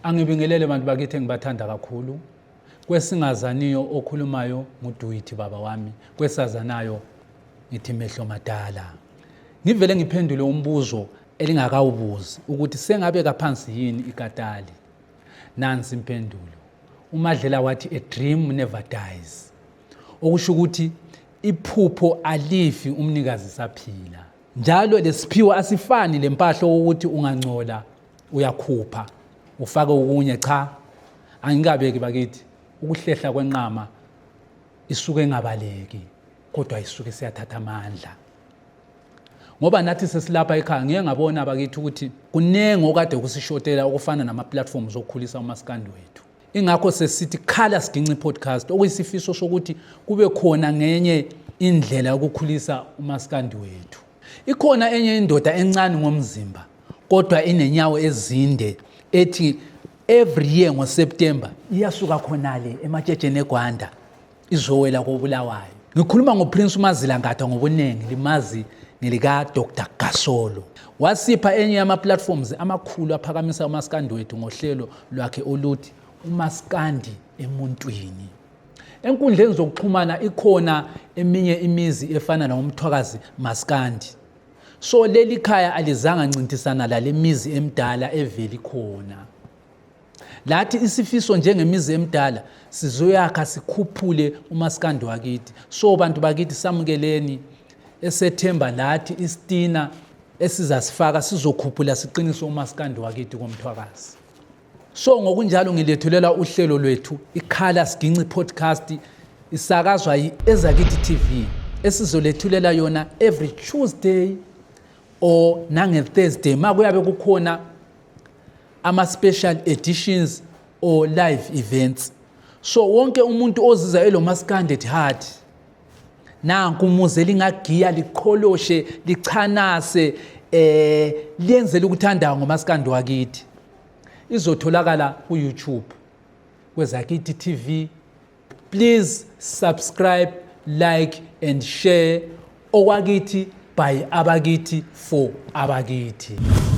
Angibingelele bantu bakithi engibathanda kakhulu. Kwesingazaniyo okhulumayo nguDuithi baba wami, kwesazanayo ngithi mehlo madala. Ngivele ngiphendule umbuzo elingakawubuzi ukuthi sengabeka phansi yini ikatali. Nansi impendulo. UMadlela wathi a dream never dies. Okusho ukuthi iphupho alifi umnikazi saphila. Njalo lesiphiwo asifani lempahla ukuthi ungangcola uyakhupha ufake okunye. Cha, angikabeki bakithi, ukuhlehla kwenqama isuke engabaleki kodwa isuke siyathatha amandla, ngoba nathi sesilapha ekhaya. Ngiye ngabona bakithi ukuthi kuningi okade kusishotela okufana nama-platforms okukhulisa umasikandi wethu. Ingakho sesithi Khala Siginci Podcast, okuyisifiso sokuthi kube khona ngenye indlela yokukhulisa umasikandi wethu. Ikhona enye indoda encane ngomzimba kodwa inenyawo ezinde, ethi every year ngoSeptember iyasuka khonale eMatshetsheni eGwanda izowela koBulawayo. Ngikhuluma ngoPrince uMazila Ngatha, ngobuningi limazi ngelika Dr Gasolo. Wasipha enye yama-platforms amakhulu aphakamisa umasikandi wethu ngohlelo lwakhe oluthi Umasikandi Emuntwini. Enkundleni zokuxhumana ikhona eminye imizi efana nawoMthwakazi Maskandi. So leli khaya alizanga ncintisana lale mizi emidala eveli khona. Lathi isifiso njengemizi emidala sizoyakha sikhuphule umasikandi wakithi. So bantu bakithi, samukeleni esethemba lathi isitina esizasifaka sizokhuphula siqinise umasikandi wakithi koMthwakazi. So ngokunjalo ngilethulela uhlelo lwethu iKhala Siginci Podcast, isakazwa yi-Ezakithi TV, esizolethulela yona every Tuesday or nange-Thursday ma kuyabe kukhona ama-special editions or live events. So wonke umuntu oziza elomasikandi at heart, nanku umuzi elingagiya, liqholoshe, lichanase, liyenzele ukuthandayo ngomasikandi wakithi. Izotholakala ku-YouTube kweZakithi TV. Please subscribe, like and share. Okwakithi by abakithi for abakithi.